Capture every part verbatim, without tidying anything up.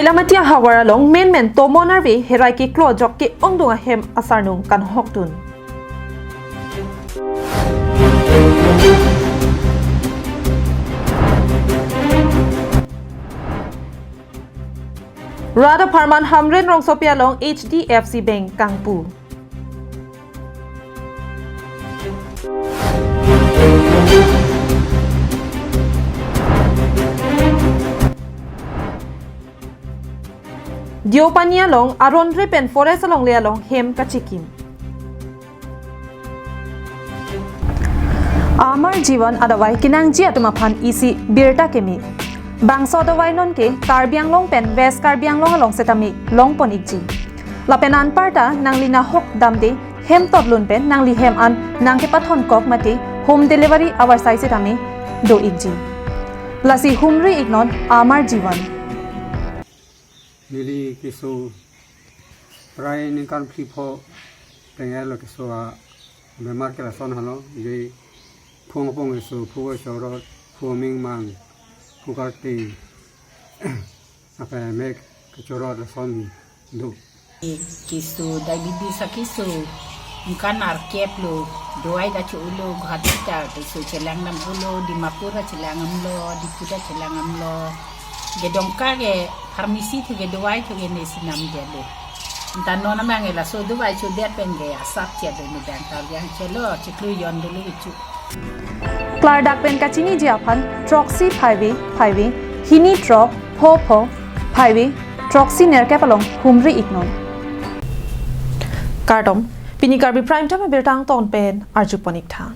Koilamati ahavar along menmen tomon arve herai keklo ajok ke-ongdung ahem asarnung kanhokdun. Rat apharman Hamren Rongsopi along H D F C Bank kangpu. Deopani along aron re pen forest alongle along hem kachikim. Amar Jivan adavai kenangji atum aphan isi birta keme. Bangso adavai nonke Karbi Anglong pen West Karbi Anglong along setame longpon ikji. Lapen anparta nangli nahok damde hem totlun pen nangli hem an nangkepathon kok mate home delivery avarsai setame do ikji. Lasi humri iknon Amar Jivan. Neli keso prai ningkan phli pho tenglo keso abemar ke lason halo, je phung apong keso, phu chorot, phu mingmang, phu karting, apa mek kechorot lason do. Keso diabetes akeso ningkan arkep lo, dawai ta cho-olo, Guwahati ta keso chelang damlo, Dimapur ta chelang damlo, Diphu ta chelang damlo. Kedongka ke pharmacy thu ke dawai thu ke nesi namdetlo. Anta non amang ke laso dawai chodet pen ke asap che do ni dang ta yang chelo chiklo yon dulu ichu. Klardak pen kachiniji aphan throksi phaive phaive, hini throk pho pho phaive, throksi nerkep along humri iknon. Kardom, pini Karbi Prime Time abirta angton pen arjupon iktha.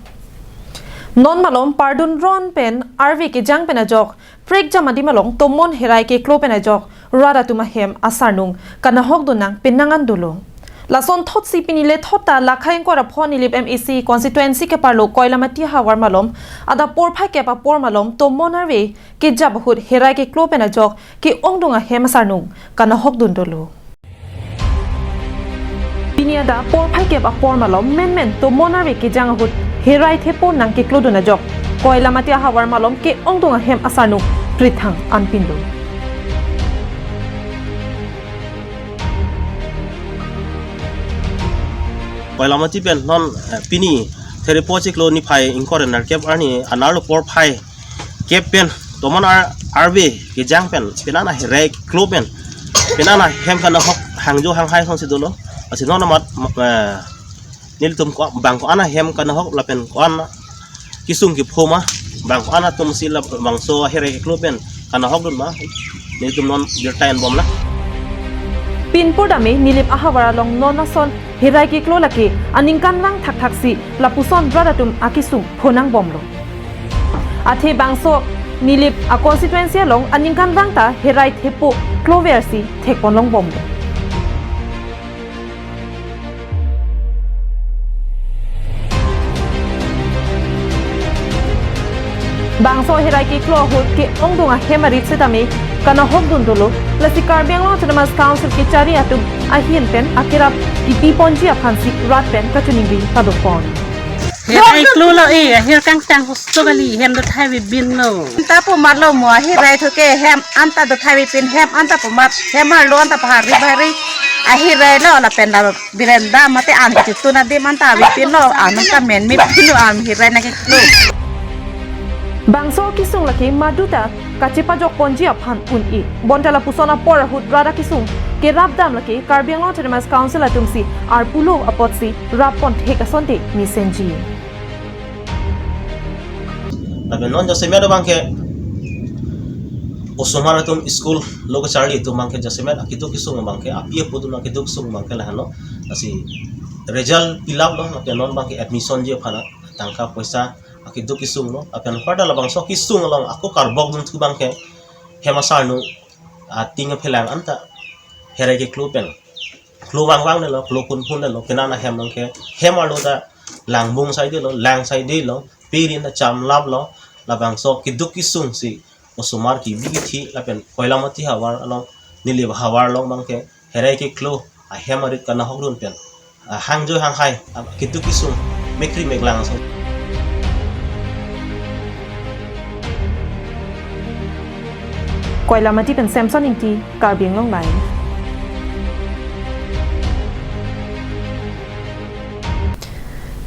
Non malom pardun ron pen arve kejang pen ajok prekjam adim along tomon herai keklo pen ajok rat atum ahem asarnung kanahokdun nang penang an dolo. Lason thotsi pini lethot ta lakhai ingkoi ra pho Nilip M A C constituency keparlo Koilamati ahavar malom adap porphai kep apor malom tomon arve kejap ahut herai keklo pen ajok ke-ongdung ahem asarnung kanahokdun dolo. Pini adap porphai kep apor malom menmen tomon arve kejang ahut herai thepo nangkeklodun ajok Koilamati ahavar malom ke-ongdung ahem asarnung prithang anpin do. Koilamati pen non, eh, pini thirty-four chiklo niphai ingkoi ra nerkep arni anerlo porphai kep pen tomon ar arve kejang pen penang an herai keklo pen penang an hem kanahok hangjo hanghai asonsi dolo. Lasi non amat, eh, nelitum ko bang ko-an ahem kanahok lapen ko-an kesung kepho ma, bang ko-an atumsi labangso herai keklo pen kanahokdun ma, nelitum non birta enbomlang. Pinpur dame Nilip ahavar along non ason herai keklo lake aningkanvang thakthaksi lapuson rat atum akesung phonangbomlo. Athe bangso Nilip a constituency along aningkanvang ta herai thepo klover si thekponlongbomlo. Bangso herai keklo ahut ke-ongdung ahem arit setame kanahokdun dolo, lasi Karbi Anglong Autonomous Council kechari atum ahin pen akerap kipi ponji aphansi rat pen kachiningri padopon. Herai keklo lo e, ahir kangtang hosto kali, hem dothai bibin lo. Anta pu marlo mo, aherai thu ke hem anta dothai bibin, hem anta pu mar, hem arlo anta pahari bahari, aherai lo lapen la Birenda mate an chutu na de manta avi pin lo, an ta men mi pin lo, an herai nangkeklo. Bangso kesung lake maduta kachepajok ponji aphan un-e. Bonta lapuson apor ahut rat akesung kerapdam lake Karbi Anglong Autonomous Council atumsi arpulo apotsi rappon thek asonte mesenji. Lapen non jasemet abangke osomar atum school lo kacharli atum abangke jasemet akeduk kesung abangke api apo atum akeduk kesung abangke lahenlo. Lasi result pilaplo, lapen non abangke admission ji aphan tangka poisa akeduk kesung lo. Lapen pada labangso kesung along ako karbokdun thu abangke hem asarnung ating aphelang anta herai keklo pen klo vangvang detlo, klo phunphun detlo, penang an ahem abangke hem arlo ta langbung saidetlo, lang saidetlo, pirin ta chamlaplo, labangso keduk kesungsi osomar kebi kethe lapen Koilamati havar along, Nilip havar along abangke herai keklo ahem arit kanahokdun pen, ah, hangjo hanghai, ah, keduk kesung mekri meklang ason. Koilamati pen Samson Ingti, Karbi Anglong Live.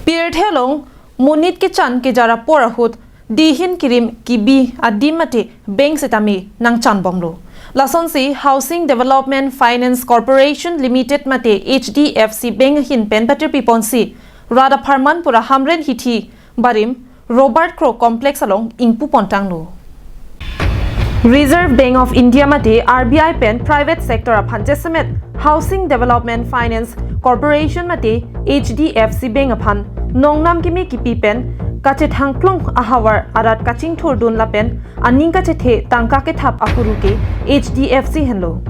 Pirthe along monit kechan kejar apor ahut dihin kirim kibi adim mate bank sitame nangchanbomlo. Lasonsi Housing Development Finance Corporation Limited mate H D F C Bank ahin pen patirpiponsi rat apharman pura Hamren hithi barim Robert Kro Complex along ingpupontanglo. Reserve Bank of India mate R B I pen private sector aphan jasemet Housing Development Finance Corporation mate H D F C Bank aphan nongnam kimi kipi pen kachethangklong ahavar arat kachingthurdun lapen aning kachethe tangka kethap apuru ke H D F C henlo.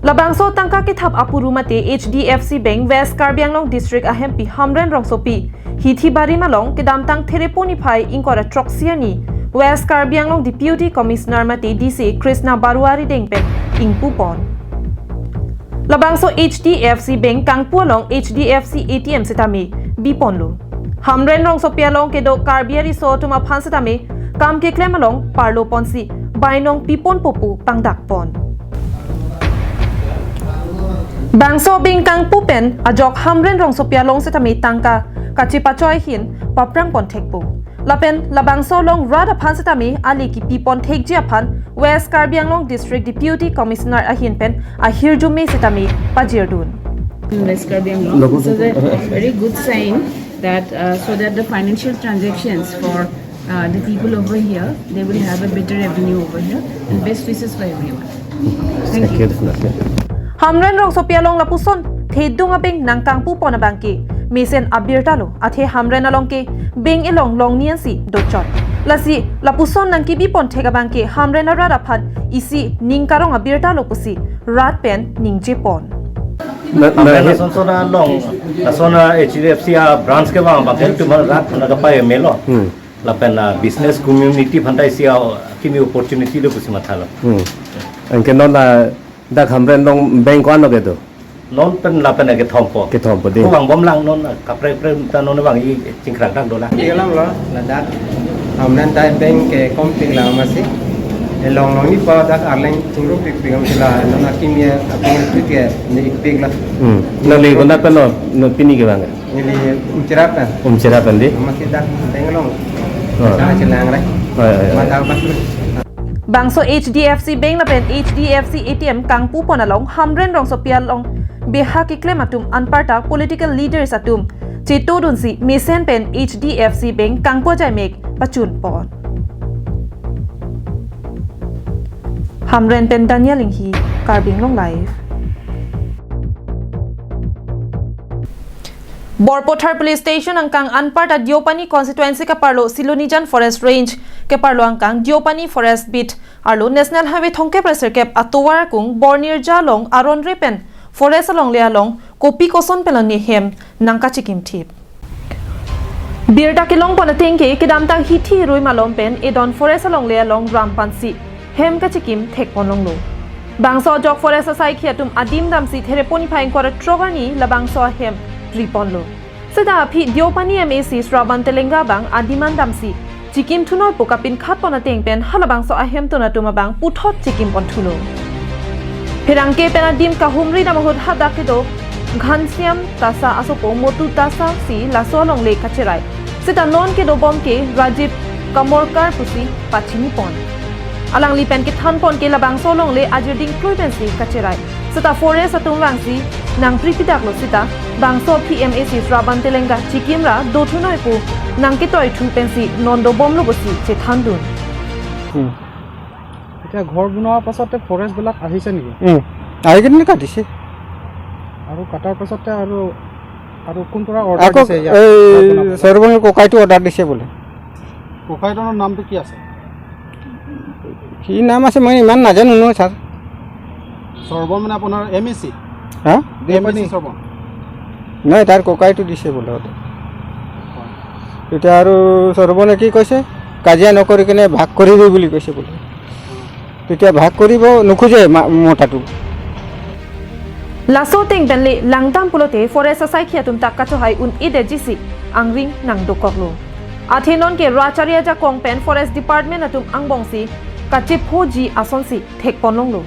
Labangso tangka kethap apuru mate H D F C Bank West Karbi Anglong District ahempi Hamren Rongsopi hithi barim along kedamtang Therepo niphai ingkoi ra throksi arni West Karbi Anglong Deputy Commissioner mate D C Krishna Baruah arideng pen ingpupon. Labangso H D F C Bank kangpu along H D F C A T M sitame biponlo. Hamren Rongsopi along kedo Karbi ariso atum aphan sitame kam keklem along parloponsi bainong piponpo pu pangdakpon. Bangso bank kangpu pen ajok Hamren Rongsopi along sitame tangka kachepachoi ahin paprangponthekpo. Lapen labangso along rat aphan sitame ali kipiponthekji aphan West Karbi Anglong District Deputy Commissioner ahin pen ahirjume sitame pajirdun. In West Karbi Anglong, this is a very good sign that, uh, so that the financial transactions for, uh, the people over here, they will have a better revenue over here, and best wishes for everyone. Thank you. Hamren Rongsopi along lapuson thedung abeng nangkangpupon abangke mesen abirta lo, athe Hamren along ke bank elong longni ansi dochot. Lasi lapuson nangkibiponthek abangke Hamren arat aphan isi ning karong abirta lo pusi rat pen ningjepon. Na, na, Hamren he- lason sona long, lason sona H D F C a branch kevang abangke itum rat na kapei melo. Hmm. Lapen, ah, business community aphan ta isi akimi opportunity lo pusi mathalo. Hmm. Anke non la dak Hamren along bank ko-an lo kedo? Non pen lapen kethompo. Kethompo dei. Ko vangbomlang non, ah, kaprek prek ta non vangji chingkrang tang dolang. Kelang lo, ladak Hamren ta bank ke kompik lang masi. Elong longni pa dak arleng chingrum pikpik am sila, non akimi akimi pikpik la. Hmm. Nangli konat pen lo, non pini kevang? Neli Umchira pen. Umchira pen dei? Masi dak bank along. Oh. Dak chelang rai. Oh, ya, ya, ya. Mata pas. Bangso H D F C Bank lapen H D F C A T M kangpupon along Hamren Rongsopi along beha keklem atum anparta political leaders atum chetodunsi mesen pen H D F C Bank kangpu ajai mek pachunpon. Hamren pen Daniel Inghi, Karbi Anglong Live. Borpathar Police Station angkang anparta Deopani constituency keparlo Silonijan Forest Range keparlo angkang Deopani Forest Beat arlo National Highway thomkep ra sirkep atovar akung Bornirja along aron re pen forest alongle along kopi koson pen lo ne hem nangkachikimthip. Birta kelongpon ateng ke kedamtang hithi rui malom pen edon forest alongle along ram pensi hem kachikimthekpon longlo. Bangso ajok forest asaikhi atum adim damsi Therepo niphai ingkoi ra throk arni labangso ahem riponlo. Seta aphi Deopani M A C Shravan Telenga abang adim an damsi chikimthunoi pu kapinkhatpon ateng pen halabangso ahemtun atum abang puthot chikimpon thulo. Pherangke pen adim kahumri dam ahut hadak kedo Ghanshyam Tasa asopo Motu Tasa si laso alongle kacherai. Seta non kedobom ke Rajiv Kamorkar pusi pachinipon. Alangli pen kethanpon ke labangso alongle ajir dingklui pensi kacherai. Seta forest atum vangsi nangpripidak lo seta bangso aphi M A C Shravan Telenga chikim ra dothunoi pu nangketoi thu pensi non dobomlo pusi chethandun. উম। এতিয়া ঘৰ বনোৱাৰ পাছতে ফৰেষ্টবিলাক আহিছে নেকি? উম। আহি কিনে কাটিছে। আৰু কাটাৰ পাছতে আৰু, আৰু কোন পৰা অৰ্ডাৰ আকৌ দিছে ইয়াত এই ঘৰ বনাবলৈ? সৰ্বঙে ককাইটো অৰ্ডাৰ দিছে বোলে। ককাইজনৰ নামটো কি আছে? কি নাম আছে মই ইমান নাজানো নহয় ছাৰ। সৰ্ব মানে আপোনাৰ M A C? Ha? M A চি সৰ্ব? নহয়, তাৰ ককাইটো দিছে বোলে অৰ্ডাৰ। হয়। তেতিয়া আৰু সৰ্বনে কি কৈছে? কাজিয়া নকৰি কেনে ভাগ কৰিবি বুলি কৈছে বোলে। তেতিয়া ভাগ কৰিব নোখোজে মা-, মতাটো। Laso ateng pen le langdam pulote forest asaikhi atum ta kachohai un-edetjisi angring nangdokoklo. Athe non ke Rachari ajakong pen forest department atum angbongsi kachephoji asonsi thekponlonglo.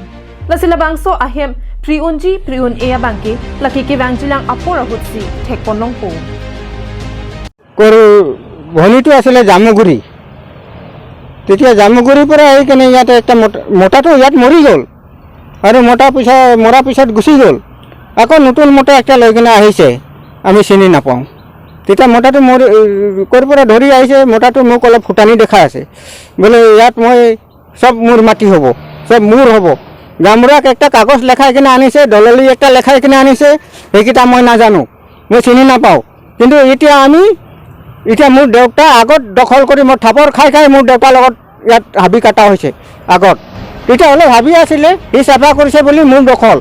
Lasi labangso ahem pri-unji pri-un-e abangke lake kevangjilang apor ahutsi thekponlongpo. সৰু ভনীটো আছিলে জামুগুৰি। তেতিয়া জামুগুৰিৰ পৰা আহি কেনে ইয়াতে একটা মতা, মতাটো ইয়াত মৰি গ'ল আৰু মতা পিছত, মৰা পিছত গুচি গ'ল। আকৌ নতুন মতা একটা লৈ কিনে আহিছে, আমি চিনি নাপাওঁ। তেতিয়া মতাটো মোৰ, ক'ৰ পৰা ধৰি আহিছে, মতাটো মোক অলপ ফুটানি দেখা আছে। বোলে ইয়াত মই চব মোৰ মাটি হ'ব, চব মোৰ হ'ব। গামবুঢ়াক একটা কাগজ লেখাই কিনে আনিছে, দলালি একটা লেখাই কিনে আনিছে, সেইকেইটা মই নাজানো, মই চিনি নাপাওঁ। কিন্তু এতিয়া আমি, এতিয়া মোৰ দেউতা আগত দখল কৰি মই থাপৰ খাই খাই মোৰ দেউতাৰ লগত ইয়াত হাবি কটা হৈছে আগত। তেতিয়াহ'লে হাবি আছিলে, সি চাফা কৰিছে বুলি মোৰ দখল।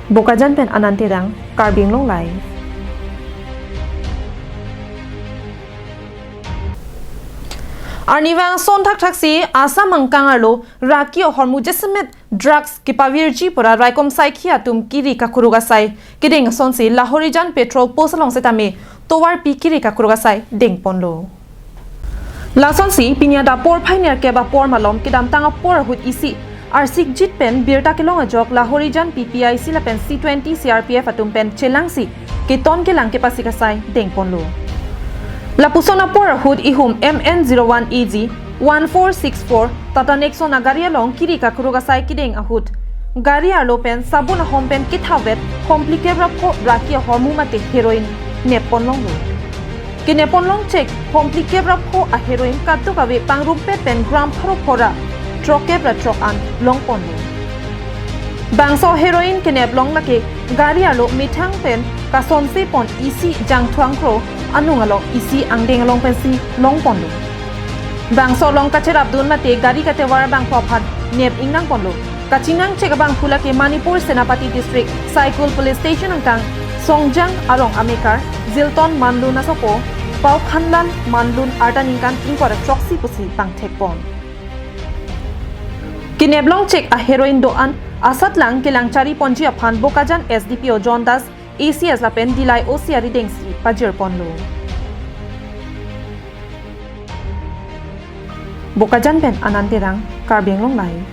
Bokajan pen Anand Terang, Karbi Anglong Live. Arnivang sonthak thaksi Assam angkang arlo raki ahormu jasemet drugs kepavirji pura raikom saikhi atum kiri kakuruk asai kedeng asonsi Lahorijan petrol post along setame tovarpi kiri kakuruk asai dengponlo. Lasonsi pini adap porphai nerkep apor malom kedamtang apor ahut isi arsikjit pen birta kelong ajok Lahorijan P P I C lapen C twenty C R P F atum pen chelangsi keton kelang kepasik asai dengponlo. Lapuson apor ahut ihum M N zero one A G one four six four Tata Nexon agari along kiri kakuruk asai kedeng ahut gari arlo pen sabun ahom pen kethavet homplikep ra pho raki ahormu mate heroin nepponlonglo. Kenepponlong chek homplikep ra pho a heroin kadokave pangrumpet pen gram pharo phora throkkep ra throk an longponlo. Bangso heroin keneplong lake gari arlo methang pen kasonse pon isi jangthuangkro anung along isi angdeng along pensi longponlo. Bangso along kacherapdun mate gari katevar bangpho aphan nep ingnangponlo. Kachinang chek abangphu lake Manipur Senapati District Saikul Police Station angkang Songjang arong amekar Zilton Manlun asopo Paukhanlal Manlun arta ningkan ingkoi ra throksi pusi pangthekpon. Keneplong chek a heroin do-an asatlang kelang chari ponji aphan Bokajan S D P O John Das, A C S lapen Dillai O C aridengsi pajirponlo. Bokajan pen Anand Terang, Karbi Anglong Live.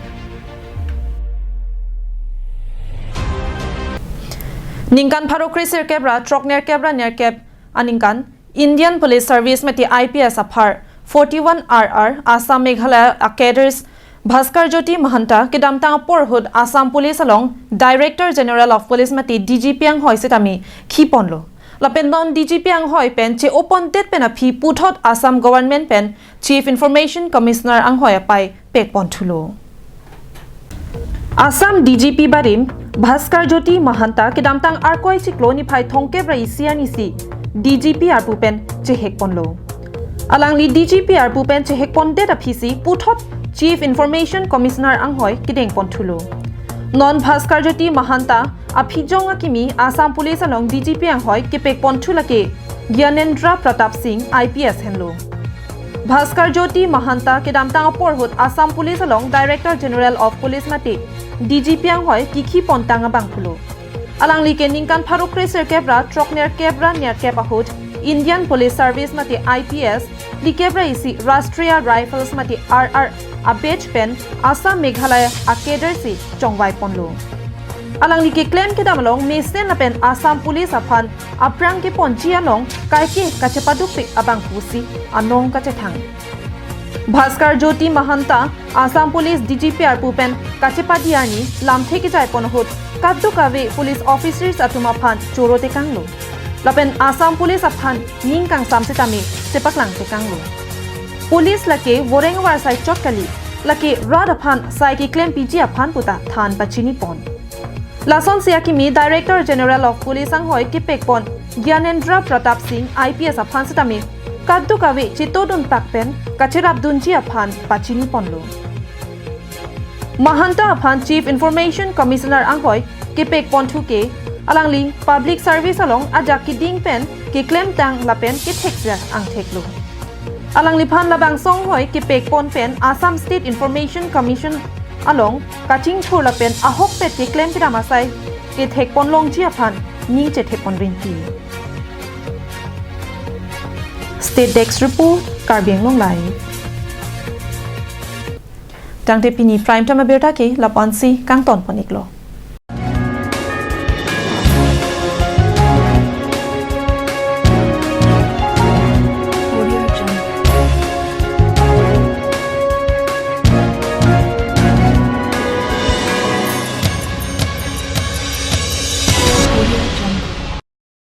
Ningkan pharo kre sirkep ra throk nerkep ra nerkep aningkan Indian Police Service mate I P S aphar forty-one R R Assam Meghalaya a cadres Bhaskar Jyoti Mahanta kedamtang apor ahut Assam Police along Director General of Police mate D G P anghoi setame khiponlo. Lapen non D G P anghoi pen che-opondet pen aphi puthot Assam Government pen Chief Information Commissioner anghoi apai pekponthulo. Assam D G P barim Bhaskar Jyoti Mahanta kedamtang Arkoi chiklo niphai thomkep ra isi anisi D G P arpu pen chehekponlo. Alangli D G P arpu pen chehekpondet aphisi puthot Chief Information Commissioner anghoi kedengponthulo. Non Bhaskar Jyoti Mahanta aphijong akimi Assam Police along D G P anghoi kepekponthu lake Gyanendra Pratap Singh I P S henlo. Bhaskar Jyoti Mahanta kedamtang apor ahut Assam Police along Director General of Police mate D G P anghoi kikhipontang abangphulo. Alangli ke ningkan pharo kre sirkep ra throk nerkep ra nerkep ahut Indian Police Service mate I P S phlikep ra isi Rashtriya Rifles mate R R a batch pen Assam Meghalaya a cadre si chongvaiponlo. Alangli keklem kedam along mesen lapen Assam Police aphan aphrang keponji along kaike kachepadukpik abangphusi anong kachethang. Bhaskar Jyoti Mahanta Assam Police D G P arpu pen kachepadi arni lamthe kejaipon ahut kadokave police officers atum aphan choro tekanglo. Lapen Assam Police aphan ning kangsam setame chepaklang tekanglo. Police lake voreng varsai chot kali, lake rat aphan sai keklempiji aphan puta than pachinipon. Lasonsi akimi Director General of Police anghoi kepekpon Gyanendra Pratap Singh I P S aphan setame kadokave chetodunpak pen kacherapdunji aphan pachiniponlo. Mahanta aphan Chief Information Commissioner anghoi kepekponthu ke alangli public service along ajak keding pen keklemtang lapen kethekjak angtheklo. Alangliphan labangso anghoi kepekpon pen Assam State Information Commission along kachingthur lapen ahokpet keklem kedam asai kethekponlongji aphan ning chethekpon rinti. State Desk Report, Karbi Anglong Live. Tangte pini Prime Time abirta ke lapu-ansi kangton pon-iklo.